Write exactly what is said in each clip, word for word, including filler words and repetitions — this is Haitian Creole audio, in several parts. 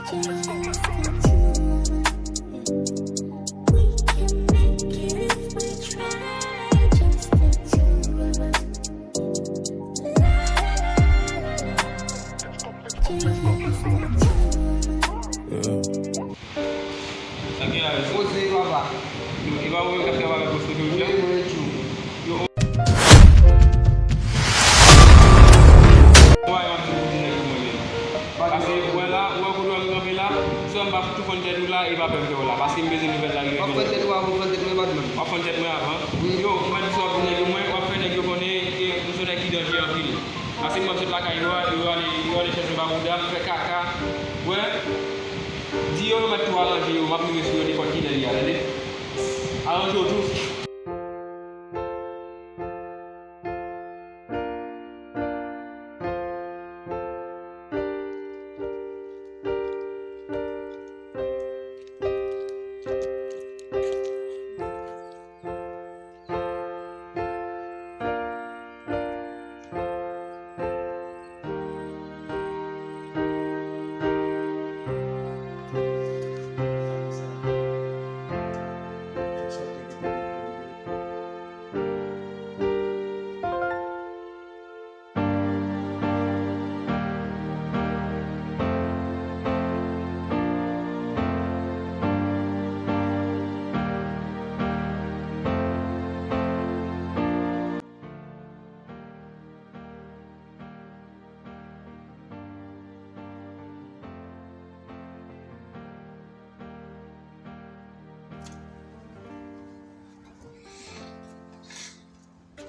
Sa gen la, mesye? Poze, papa. Yo, e pa ou menm k ap travay avèk bòs kote yo, Jan? Wi, mwen, Tchou. Yo, mwen, m ap di pou di nèg yo mwen menm. Pase, ou wè la, ou wè kote w ap kanpe la, si w wè m pa tou fann tèt ou la, e pa pè m fè w la. Pase m bezwen nouvèl la, w ap fann tèt ou avan, w ap fann tèt mwen, patnè. W ap fann tèt mwen avan? Wi. Yo, m ap di sa w ap di nèg yo mwen, w ap fè nèg yo konnen, e, m se yon nèg ki danje anpil. Pase m ap sot lakay yo a, yo ale, yo ale chèche m pa bouda, m fè kaka. Wè, di yo, yo mèt tou aranje yo, m ap rive sou yo nenpòt kilè li a, tande? Aranje w tou.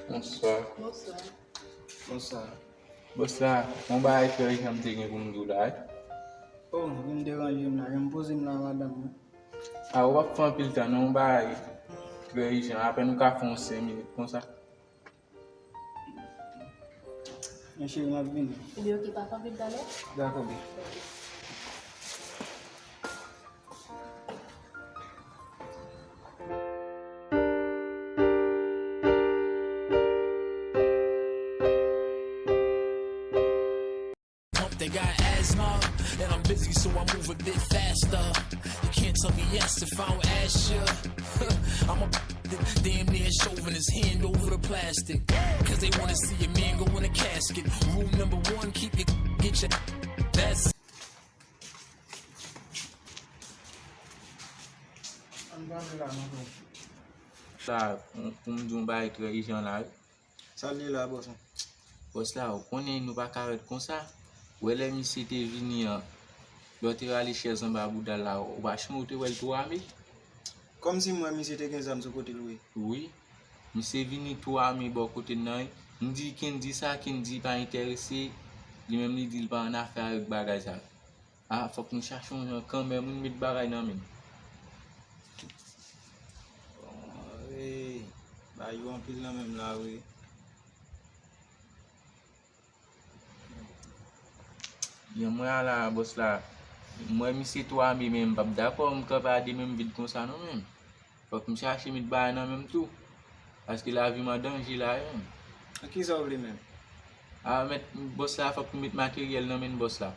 Bonswa. Bonswa. Bonswa. Bòs la, yon bagay trè ijan m te gen pou m di w la, wi. O, m vin deranje m la, jan m poze m la, madanm mwen. A, ou p ap fè anpil tan, non, yon bagay trè ijan, apèn ou ka fè yon senk minit konsa. Men cheri, m ap vini. Ebyen, oke, pa kanpe talè. Dakò, baby. Pump, they got asthma, and I'm busy, so I move a bit faster. You can't tell me yes if I don't ask you. I'm a damn near shoving his hand over the plastic. Cause they wanna see a man go in a casket. Rule number one, keep your, get your, that's Sa, pou, pou m di yon bagay trè ijan la, wi. Sa l ye la, bòs mwen? Bòs la, ou konnen nou pa ka ret konsa. Ou wè lè misye te vini an, lè w te rale chèz anba bouda l la, ou pa sonje ou te wè l tou ame? Kòmsi m wè misye te gen zam sou kote l, wi. Wi. Misye vini tou ame bò kote n nan, wi. M di Kendy sa, Kendy pa enterese, li menm li di l pa annafè avèk bagay sa. A, fòk nou chache yon jan kanmenm, wi, n met bagay nan men n. Ey, bagay yo anpil nan men m la, wi. Jan mwen a la, bòs la, m wè misye tou ame, men m p ap dakò m kanpe a de men m vid konsa non, menm. Fòk m chache met bagay nan men m tou. Paske lavi m an danje la, wi, menm. Kisa w vle menm? A, mèt, bòs la, fòk nou met materyèl nan men n, bòs la.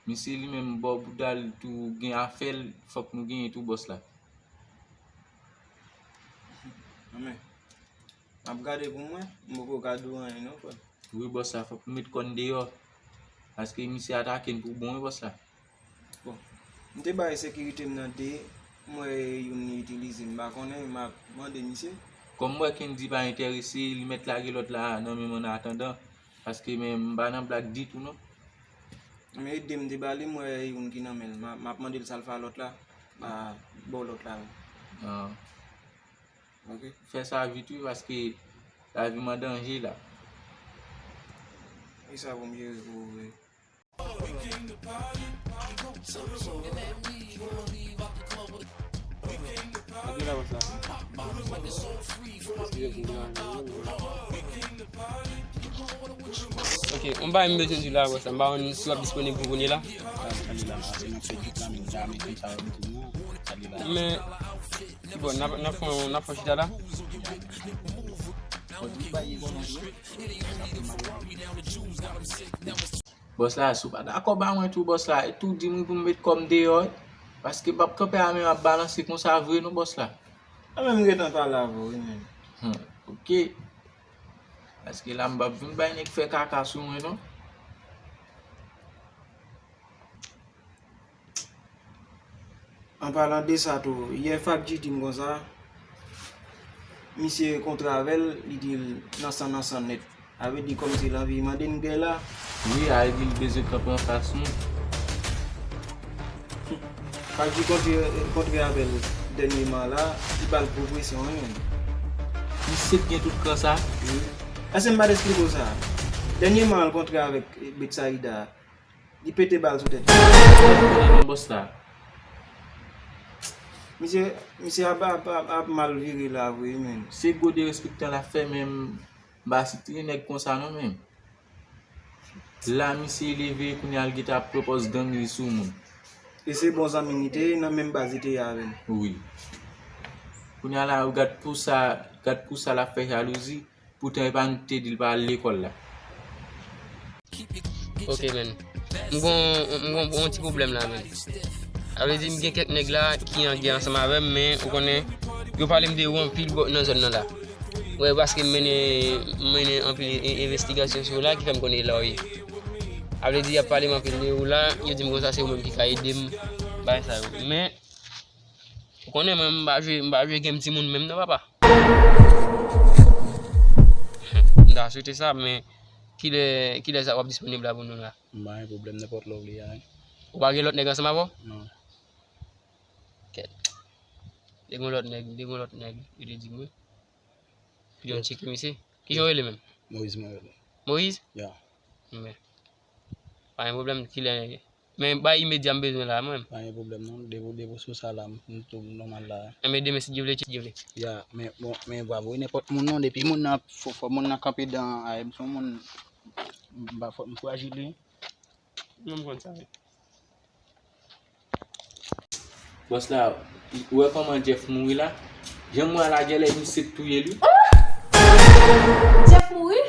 Misye li menm, bò bouda l tou gen afè l, fòk nou genyen tou, bòs la. Anmè, m ap gade pou mwen, m poko ka di w anyen non, frè m. Wi, bòs la, fòk nou met kò n deyò. Paske misye atake n pou bon, wi, bòs la. Bon, m te bay sekirite m nan de, m wè youn li itilize, m pa konnen, m ap mande misye. Kòm m wè Kendy pa enterese, li mèt lage lòt la nan men m an atandan, paske men m pa nan blag ditou non. Men ede m debale, m wè youn ki nan men l, m a, m ap mande l sa l fè a lòt la, m a ba w lòt la wi. Ah. Ok. Fè sa vit wi, paske lavi m an danje la. E sa pou m jere pou ou vre. Ok, yon bagay m bezwen di la, bòs la, m pa konn si w ap disponib pou kounye la. Men, bon, n ap, n ap fè, n ap fè chita la. Bòs la, si w pa dakò, ba mwen tou, bòs la. E tou di m wi pou m met kò m deyò wi. Paske m p ap kanpe a men m ap balanse konsa vre non, bòs la. Mwen menm m gentan pale avè w wi, men. Hmm, ok. Paske la m p ap vin bay nèg fè kaka sou mwen non. An palan de sa tou, yè Fak G di m konsa, misye kontre avè l, li di l nan san nan san nèt. A vle di kòmsi l anvi mande n gè la. Wi, a vle di l bezwen kanpe anfas nou. Fak G kontre, kontre avè l dènyèman la, li ba l gwo presyon wi menm. Misye t gen tout kran sa? Wi. Èske m pa t esplike w sa? Dènyèman l kontre avèk Betsaida. Li pete bal sou tèt li. Konnen non bòs la. Misye, misye ap, ap, ap, ap mal vire la vre, menn. Se gwo derespektan l ap fè, men m pa sitire nèg konsa non, menn. La, misye leve, kounye a l gentan ap pwopòz gang li sou moun. E se bon zanmi li te ye, nan menm baz li te ye avè l. Wi. Kounye a la, gad pou sa, gad pou sa l ap fè jalouzi. Poutan e pa nou ki te di l pa al lekòl la. Ok, menn. M gon, m gon, m gon yon ti pwoblèm la, menn. Sa vle di m gen kèk nèg la ki an gè ansanm avè m, men ou konnen, yo pale m de ou anpil bò nan zòn nan la. Wi, paske m mennen, m mennen anpil e-, envestigasyon sou ou la, ki fè m konnen la w ye. Sa vle di, y ap pale m anpil de ou la, yo di m konsa se ou menm ki ka ede m, bagay sa yo. Men, ou konnen mwen, m pa jwe, m pa jwe game timoun menm non, papa. M ta swete sa, men kilè, kilè sa w ap disponib la pou nou la? M pa gen pwoblèm, nenpòt lè w vle a, wi. Ou pa gen lòt nèg ansanm avè w? Non. Kèt. Te gen lòt nèg, te gen lòt nèg, yo te di m wi. Pou yo tcheke misye. Kijan w rele menm? Moïse mwen rele. Moïse? Ya. Men. Pa gen pwoblèm, kilè Men bay imedya m bezwen la, mwen. Pa gen pwoblèm non, depi, depi w sou sa la, m, m tou nòmal la. Enben demen si Dye vle, si Dye vle. Ya, men bon, men bravo, nenpòt moun non, depi moun nan, fò, fò moun nan kanpe dan, ay, m se yon moun, m pa fò, m frajil wi. Mwen m konn sa wi. Bòs la, ou wè kòman Jeff mouri la? Jan m wè a la, genlè misye t touye l wi. Jeff mouri?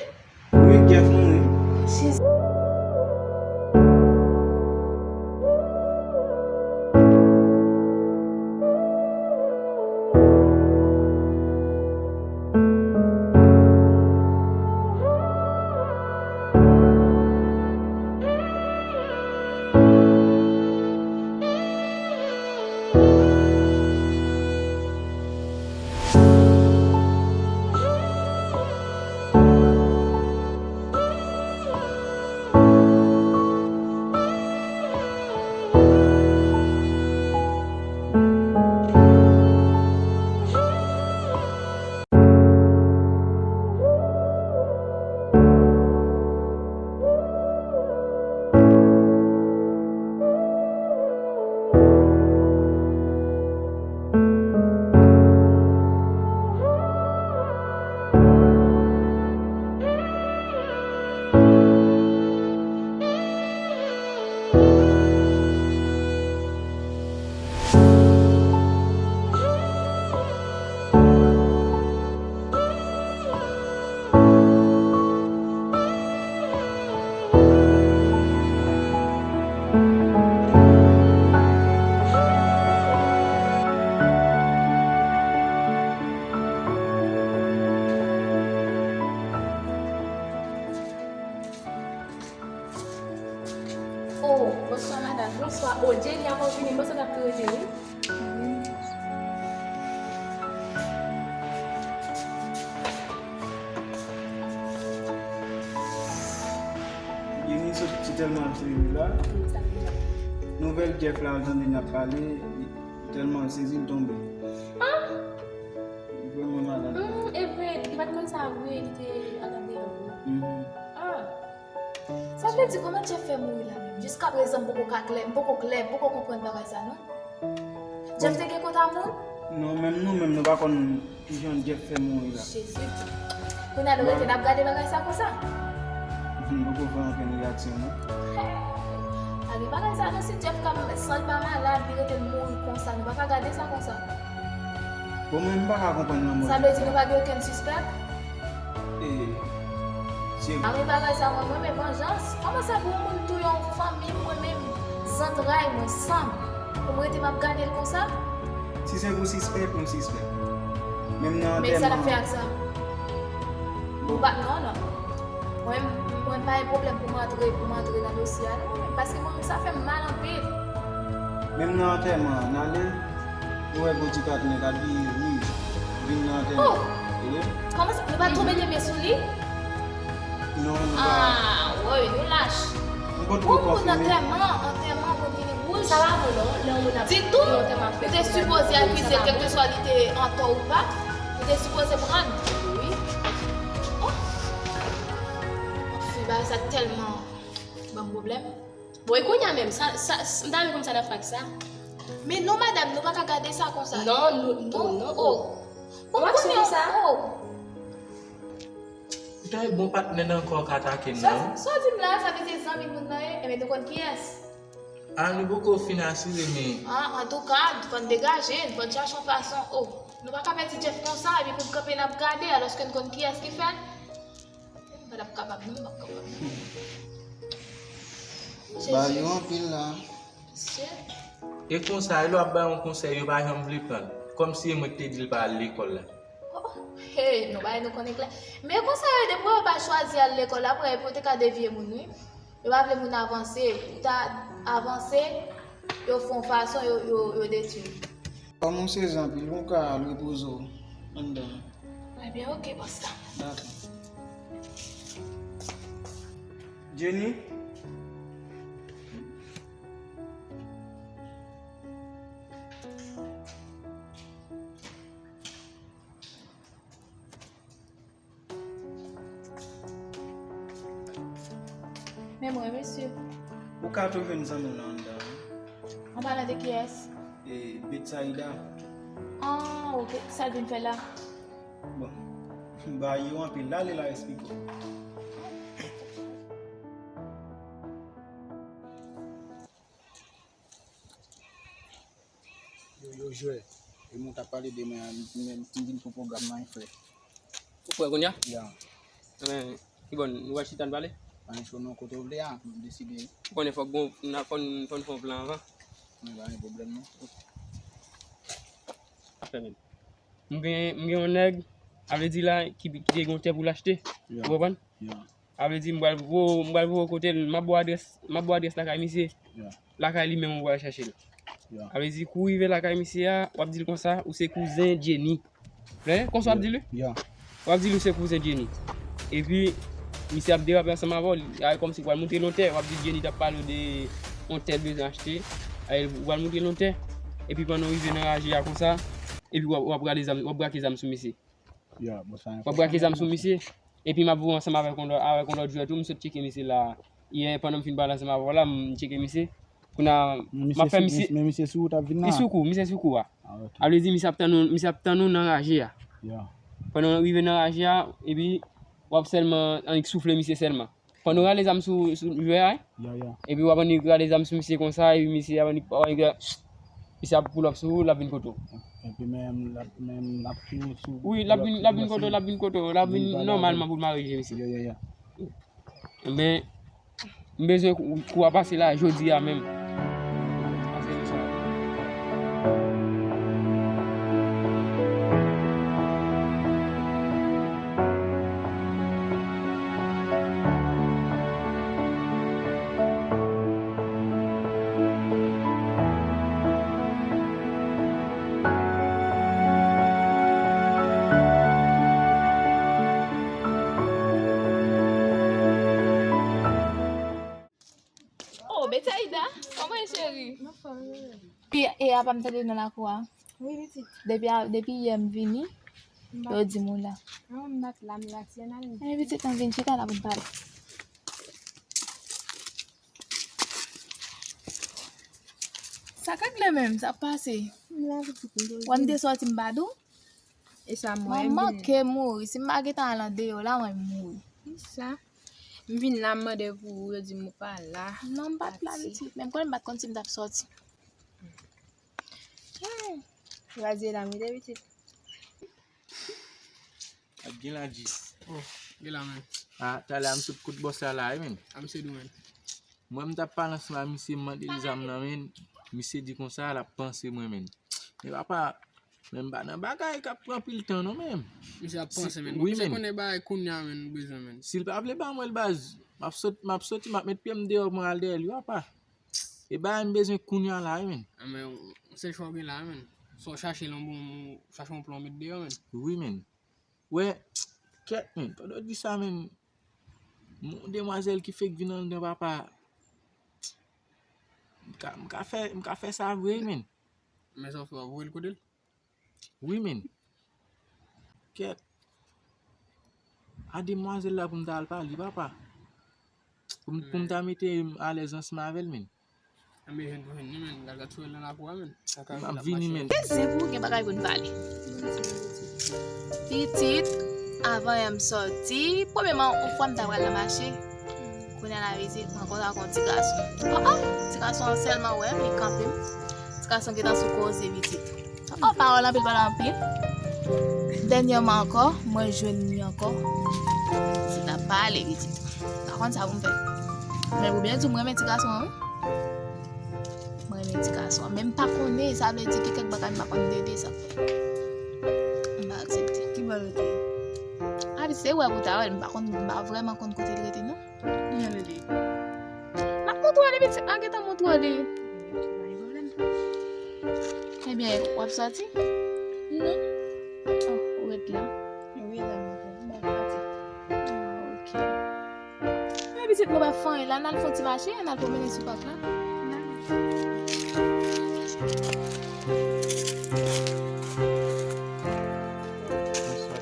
Wi, Jeff mouri. Jezi. Oh, bonswa madanm, bonswa. Oh, Jenny ankò vini, m panse l ap tou rete wi. Jenny sot, se tèlman l sezi la. Nouvèl Jeff la, l tande n ap pale, li tèlman l sezi, l tonbe. Ah! Vrèman malad. Hmm, e vre, li pa t konn sa vre, li te anndan deyò vre. Mhm. Ah! Sa vle di kòman Jeff fè mouri la menm? Jiskaprezan m poko ka klè, m poko klè, m poko konprann bagay sa non. Jeff te gen kont a moun? Non, menm nou menm nou pa konn kijan Jeff fè mouri la. Jezi. Kounye a nou rete n ap gade bagay sa konsa? M poko fè ankenn reyaksyon non. Pa gen bagay sa non, si Jeff ka, san l pa malad, li rete l mouri konsa, nou pa ka gade sa konsa. Bon, mwen m pa ka konprann lanmò Jeff la. Sa vle di nou pa gen okenn sispèk? E, Apre bagay sa, mwen, mwen renmen vanjans. Kòman sa pou yon moun touye yon fanmi m, mwen menm, zantray mwen, san m, pou m rete m ap gade l konsa? Si se pou sispèk, m sispèk. Menm nan antèman. Men sa l ap fè ak sa? Ou pa, non, non. Mwen, mwen pa gen pwoblèm pou m antre, pou m antre nan dosye a, non, men paske mwen, sa fè m mal anpil. Menm nan antèman an, n ale, nou wè gon ti patnè k abiye wouj vin nan antèman. Oh! Tande? Kòman sa? Nou pa tou mete men sou li? Non, nou pa. Ah, woy, nou lach. Pou moun antèman, antèman pou vini wouj. Sa pa bon non, lè yon moun ap ditou, ou te sipoze akize l, kèlkeswa li te antò ou pa, ou te sipoze pran l. Wi. Oh. Anfen, bagay sa tèlman ban m pwoblèm. Bon, e kounye a menm, sa, sa, m ta renmen konn sa n ap fè ak sa. Men non, madanm, nou pa ka gade sa konsa. Non, nou, non, non, oh. Ou pa sou sa? Oh. Ou ta yon bon patnè nan kò w ka atake m nan. Sa, sa w di m la, sa vle di zanmi moun nan ye? Enben, nou konn kiyès. Ah, nou poko fin asire, men. Ah, antouka, fò n degaje n, fò n chache yon fason. Oh, nou pa ka pèdi Jeff konsa, epi pou n kanpe n ap gade, alòske n konn kiyès ki fè l. M pa t ap kapab, non, m p ap kapab, non. Ba yo anpil la. Mesye. E konsa, lè w ap bay yon konsèy, yo pa janm vle pran l. Kòmsi e mwen ki te di l pa al lekòl la. Oh, hey, nou bay nou konnen klè. Men konsèy yo, depi yo pa chwazi al lekòl, apre, epi yo te ka devye moun, wi. Yo pa vle moun avanse. Pou ta avanse, yo fè yon fason, yo, yo, yo detwi. Kòm ou sezi anpil, ou ka al repoze w anndan. Ebyen, oke, bòs la. Dakò. Jenny? Men mwen, mesye. Ou ka tou jwenn zanmi w nan anndan, wi. An palan de kiyès? E, Betsaida. Ah, oke. Sa l vin fè la? Bon, ba yo anpil. L ale la esplike w. Yo, yo jwè. E moun t ap pale de mwen an, m, m, m vin pou pwogram nan, frè. Ou frè kounye a? Ya. Enben, ki bò n, nou pral chita n pale? Pa gen cho non, kote w vle a, m deside. Ou konnen fòk gon, n a, fò n, fò n fè yon plan anvan. Mwen pa gen pwoblèm non. Afè menm. M gen, m gen yon nèg, a vle di la, ki, ki te gen yon tè pou l achte. Ya. Ou konprann? Ya. A vle di, m pral voye, m pral voye w kote l, m ap ba w adrès, m ap ba w adrès lakay misye. Ya. Lakay li menm ou pral chèche l. Ya. A vle di, kou w rive lakay misye a, w ap di l konsa, ou se kouzen Jenny. Konsa w ap di l, wi? Ya. W ap di l ou se kouzen Jenny. Epi, misye ap derape ansanm avè w, li, a, kòmsi w pral montre l yon tè, w ap di Jenny t ap pale w de yon tè l bezwen achte, a, ou pral montre l yon tè. Epi pandan w rive nan raje a konsa, epi w ap, w ap rale zam, w ap brake zam sou misye. Ya, bon, sa w ap brake zam sou misye. Epi m ap voye ansanm avèk yon lòt, avèk yon lòt jwè tou, m sot tcheke misye la. Yè, pandan m fin pale ansanm avè w la, m tcheke misye. Kounye a, m ap fè misye. Men misye sou wout ap vin la? Li sou kou, misye sou kou a. Ah, ok. A vle di, misye ap tann nou, misye ap tann nou nan raje a. Ya. Pandan w rive nan raje a, epi w ap sèlman annik soufle misye sèlman. Pandan w rale zam sou, sou jwè a, wi. Ya, ya. Epi w ap annik rale zam sou misye konsa, epi misye ap annik, ap annik, misye ap pull up sou ou, l ap vin kote w. Epi menm, l ap, menm, l ap tou sou. Wi, l ap vin, l ap vin kote w, l ap vin kote w, l ap vin nòmalman pou l mare je misye. Ya, ya, ya. Men, m bezwen kou, kou a pase la, jodi a menm. Pase misye. Oh, Betsaida, kòman e, cheri? Mwen fò, wi. Pi, e apa m tande w nan lakou a? Wi, pitit. Depi a, depi yè m vini, yo di m ou la. Ah, m bat la, m la, ti ann ale. E, pitit, ann vin chita la pou n pale. Sa k regle menm, sa k pase? M la, pitit, m te. Wè m te sòti, m pa di w? E sa mwen, m manke mouri. Si m pa gentan al andeyò la, mwen mouri. Kisa? M vin la, m mande pou ou, yo di m ou pa la. Non, m pa t la, pitit. Men m konnen m pa t konn si m t ap sòti. Hmm. Radye la, m rete, pitit. Ap gen la jis. Oh, gen la, men. Ah, talè a m sot kot bòs la la, wi, men. A, misye dou, men. Mwen, m t ap pale ansanm a misye, m mande l zam nan, men. Misye di konsa, l ap panse mwen, men. Men papa, men m pa nan bagay k ap pran pil tan, non, men. Misye ap panse, men. Wi, men. Misye konnen bagay kounye a, men, bezwen, men. Si l pa vle ba mwen l, baz, m ap sot-, m ap soti, m ap met pye m deyò, mwen al dèyè l, wi, papa. E bagay m bezwen kounye a la, wi, men. A, men, yon sèl chwa w gen la, men. Swa w chache l yon bon, chache yon plan w met deyò, men. Wi, men. Wè, kèt, men, pandan w di sa, men, yon demwazèl ki fèk vin anndan, papa, m ka, m ka fè, m ka fè sa vre, men. Men sa w fè, w ap voye l kote l? Wi, men. Kèt. A demwazèl la pou m ta al pale, papa. Pou m, pou m ta mete m alèz ansanm avè l, men. Anben, jwenn pou jwenn li, men. Gad, gad sou nan lakou a, men. M ap vini, men. Te zen pou gen bagay pou n pale. Pitit, avan yè m sòti, premyèman, yon fwa m ta pral nan mache. Kounye a la vizit, m rankontre ak yon ti gason. Oh, oh, ti gason an sèlman wè m, li kanpe m. Ti gason gentan sou koze pitit. Oh, pawòl anpil, pawòl anpil. Dènyèman ankò, mwen jwenn li ankò. Se ta pale pitit. Pa konn sa pou m fè. Men pou byen di w, mwen renmen ti gason an, wi. Mwen renmen ti gason an. Men m pa konnen, sa vle di gen kèk bagay m pa konn de, de sa fè. M pa aksepte. Ki bò l rete? A, se wè pou ta wè l, m pa konn, m pa vrèman konn kote l rete, non. Li jan l rete. M ap montre w li, pitit, m ap gentan montre w li. Ebyen, w ap sòti? Non. Oh, ou ret la? Wi, la, m ap pati. Ah, ok. Men pitit, nou pa fè anyen la, n al fè yon ti mache, n al pwomennen sou pak la. Bonswa.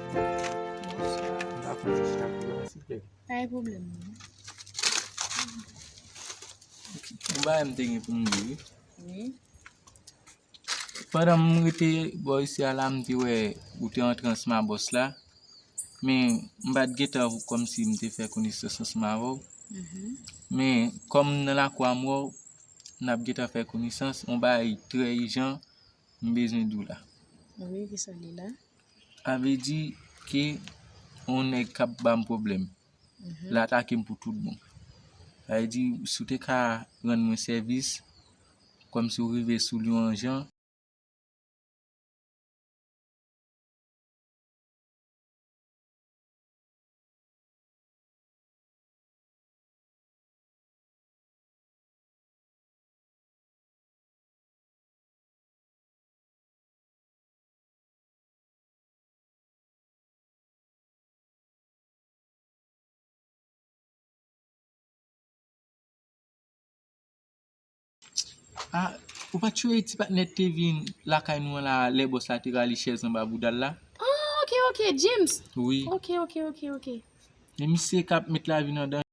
Bonswa. M ta fè yon ti chita pou ou, silvouplè. Pa gen pwoblèm, non. Ok, yon bagay m te gen pou m di, wi. Wi. Pandan m rete bò isi a la, m te wè ou te antre ansanm a bòs la. Men, m pa t gentan kòmsi m te fè konesans ansanm avè w. Mhm. Men, kòm m nan lakou a m wè w, n ap gentan fè konesans. Yon bagay trè ijan, m bezwen di w la. Wi, kisa l ye la? Sa vle di ke yon nèg k ap ba m pwoblèm. Mhm. L atake m pou tout bon. Sa vle di, si w te ka rann mwen sèvis, kòmsi w rive sou li yon jan. Ah, ou pa t chwe ti patnè te vin lakay nou an la, lè bòs la te rale chèz anba bouda l la? Ah, ok, ok, James. Wi. Ok, ok, ok, ok. E misye k ap met lavi nan danje.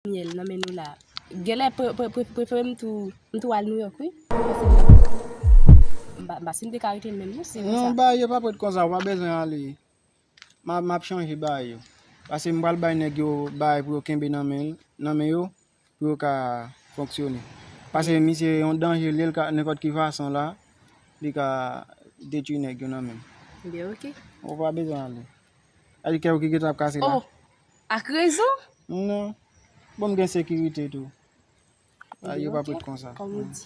Myèl nan men nou la. Genlè pre-, pre-, pre-, prefere m tou, m tou al Nouyòk, wi. M pa, m pa si m te ka rete menm, non, si se konsa. Non, bagay yo pa prèt konsa, ou pa bezwen ale. M a, m ap chanje bagay yo. Paske m pral bay nèg yo bagay pou yo kenbe nan men, nan men yo, pou yo ka fonksyone. Paske misye yon danje, li, l ka, nenpòt ki fason la, li ka detwi nèg yo nan men m. Ebyen, ok. Ou pa bezwen ale. Sa di kè w ki gentan ap kase la. Oh, ak rezon? Non. Bon, m gen sekirite tou. Bagay yo pa prèt konsa. Kòm ou di.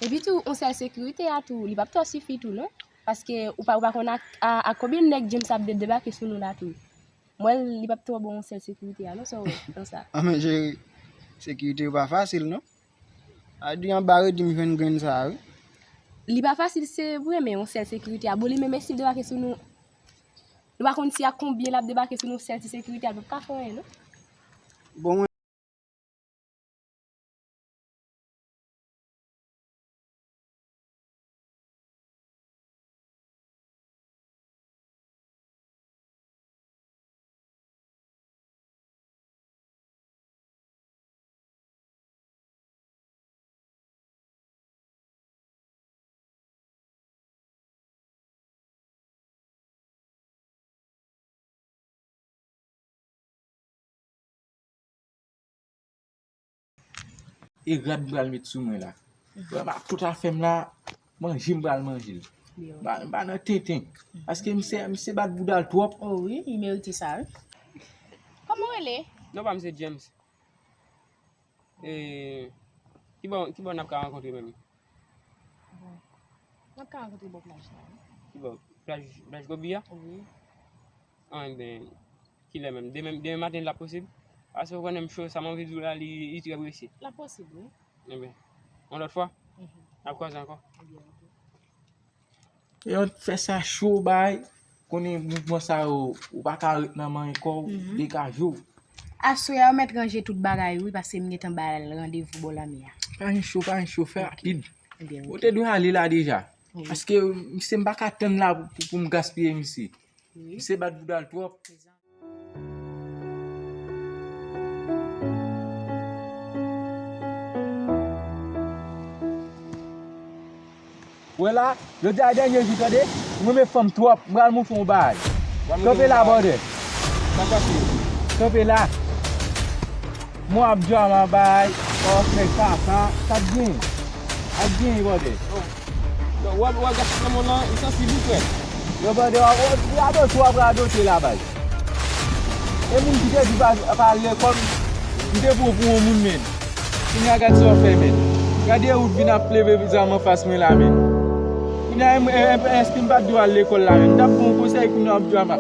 Epi tou, yon sèl sekirite a tou, li p ap twò sifi tou, non? Paske ou pa, ou pa konn ak, a, ak konbyen nèg James ap de-, debake sou nou la tou. M wè l, li p ap twò bon yon sèl sekirite a, non, sa w wè nan sa? Anben, cheri, sekirite yo pa fasil, non. A di anba redi m jwenn grenn sa a, wi. Li pa fasil, se vre, men yon sèl sekirite a. Bon, li menm, si l debake sou nou, nou pa konn si a konbyen l ap debake sou nou, sèl ti sekirite a, l p ap ka fè anyen, non. Bon, mwen E rad m pral met sou mwen la. Vrèman, tout afè m la, manje m pral manje l. M pa, m pa nan tenten. Paske misye, misye bat bouda l twòp. Oh wi, li merite sa, wi. Kòman w rele? Non pa m se James. E, ki bò, ki bò n ap ka rankontre menm? Bon. N ap ka rankontre bò plaj la, wi. Ki bò? Plaj, plaj Gobi a? Wi. Anben, kilè menm? Demen, demen maten l ap posib? Paske w konnen m cho, sa m anvi di w la, li, li trè prese. L ap posib, wi. Anben, yon lòt fwa, n ap kwaze ankò. Ebyen, oke. Yo fè sa cho bay, konnen mouvman sa yo, ou pa ka ret nan manyen kò w, degaje w. Aswè a, ou mèt ranje tout bagay, wi, paske m gentan ba l randevou bò lanmè a. Pa gen cho, pa gen cho, fè rapid. Ebyen, oke. Ou te dwe ale la deja. Wi. Paske misye m pa ka tann la pou, pou, pou m gaspiye misye. Wi. Misye bat bouda l twòp. Wè la, jodi a dènye jou, tande? M renmen fanm twòp, m pral montre w yon bagay. Kanpe la, brother. Sa k pase? Kanpe la. Mwen ap drama bay, ok, sa, sa, sa ap gen. Ap gen, brother. Yo, w ap, w ap gaspiye lanmò lan, li sansib wi frè. Yo, brother, w ap, w ap radote, w ap radote la, bay. E moun ki te di pa, pa al lekòl, m te pran w pou yon moun, menn. Kounye a gad sa w fè, menn. Gade wout vin ap leve zam anfas mwen la, menn. Kounye a, e, e, èske m pa t dwe al lekòl la, menn? M t ap pran yon konsèy kounye a w ap drama.